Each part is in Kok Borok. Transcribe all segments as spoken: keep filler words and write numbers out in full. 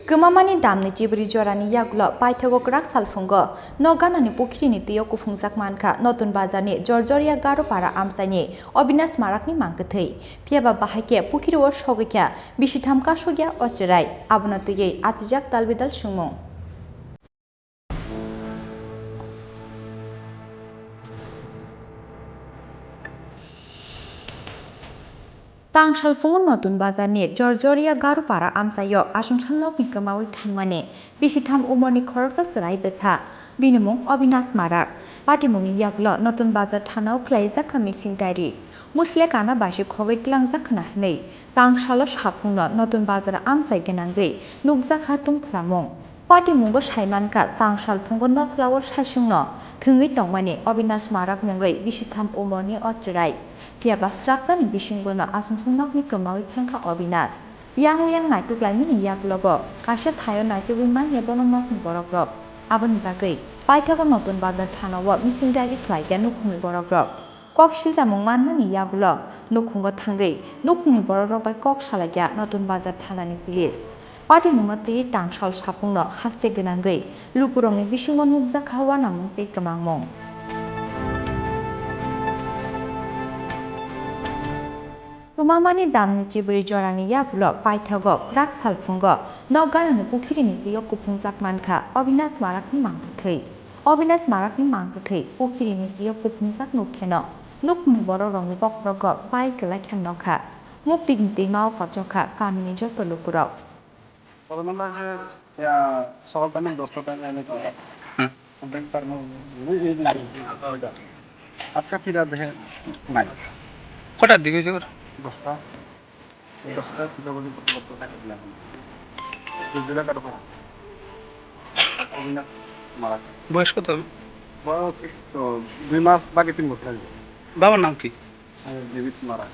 Kwmamani damni chibri jorani yagulo paithago kwrak salphungo nok ganani pukhirini twi o kuphungjak mankha Notun Bazarni Jorjoria Garopara amchaini Obinash Marakni mangkwthwi. Phiyaba bahai khe pukhirio sogwi kha bisitham kasugya o chwrai. Abono twiwi achijak dalbidal swngmung. Tang salphungo Notun Bazarni Jorjoria Garopara amchaio achomsal nokni kwmaui thangmani bisitham umorni khoroksa chwrai bwsa, bini mung Obinash Marak. Patimungni yagulo Notun Bazar thanao khlaijak kha missing diary. Musle kana baisi khogwi tlangjak khna hwnwi tang salo saphungno Notun Bazar amchai gwnangwi nukjak kha tungphlamung. Patimungo saimankha, tang salphungo nokhlao saichungno thwngwi tongmani Obinash Marak mungwi bisitham umorni o chwrai. Phiyaba srapjani bisingono aswngsong nokni kwmaui thangkha Obinash. Yang yang naituk laimani yaklogo kaisa thaio naitugwi manya bono nokni borokrok. Aboni bagwi paithago Notun Bazar thanao missing diary khlaikha nukhungni borokrok. Kok silchamung manmani yagulo nukhungo thangwi nukhungni borokrok bai kok salaikha Notun Bazar thanani police. Patimungno twiwi tang sal saphungno hakchek gwnangwi lukurokni bisingo nukjak kha uanamung tei kwmangmung. Kwmamani damni chibri jorani yagulo paithago kwrak salphungo nok ganani pukhirini twi o kuphungjak mankha Obinash Marakni mangkwthwi. Obinash Marakni mangkwthwi pukhirini twi o kuphungjak nuk kheno nukhungni borokrokni bokhorogo bai kwlai kha nokha. Muktigni twima o kochok kha kamini joto lukurok. Problem na hai, ya, sohor time dosta time aine ki. Hmm. Problem karno, nahi, nahi, nahi. Aapka phira de hai, nahi. Kota dige jor? Dosta. Dosta phira bole to, to, to, to, to, to, to, Obinash Marak. Boyos koto? Boyos to dui mas baki tin bosor. Babar nam ki? David Marak.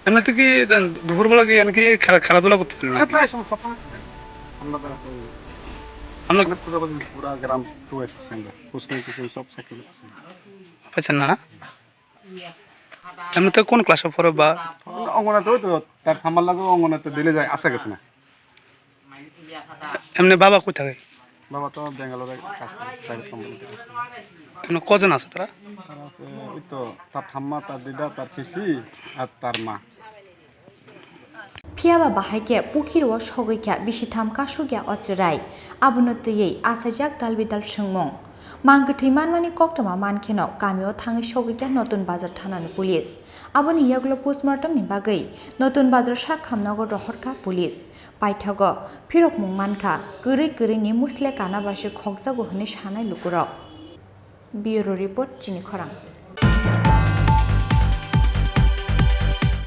Emni to ki, dan, dupor bela ki, yani ki, khela, khela dula korte na? Prai somoy sab. Amra dara koi. Amra amra pura, pura gram to eksange. Kusne kusne sob sakil. Acha na? Emni to kon class o poro ba? Ongona to, to, tar thamma lago ongona to daily jai, asa gese na. Emni baba koi thage? Baba to Bangalore kaam kore, private company te kaam kore. Emni kojon aso tara? Tara ase, oi to, tar thamma, tar dida, tar pisi, ar tar ma. Phiyaba bahai khe pukhiro sogwi kha bisitham kasugya o chwrai. Abono twiwi achaijak dalbidal swngmung. Mangkwthwi manmani koktwma mankheno kamio thangwi sogwi kha Notun Bazar thanani police. Aboni yagulo postmortem ni bagwi Notun Bazar sak khamnago rohorkha police. Paithago phirokmung mankha, kwrwi kwrwini musle kana baisi khokjago hwnwi sanai lukurok. Bureau report, Chini Khorang.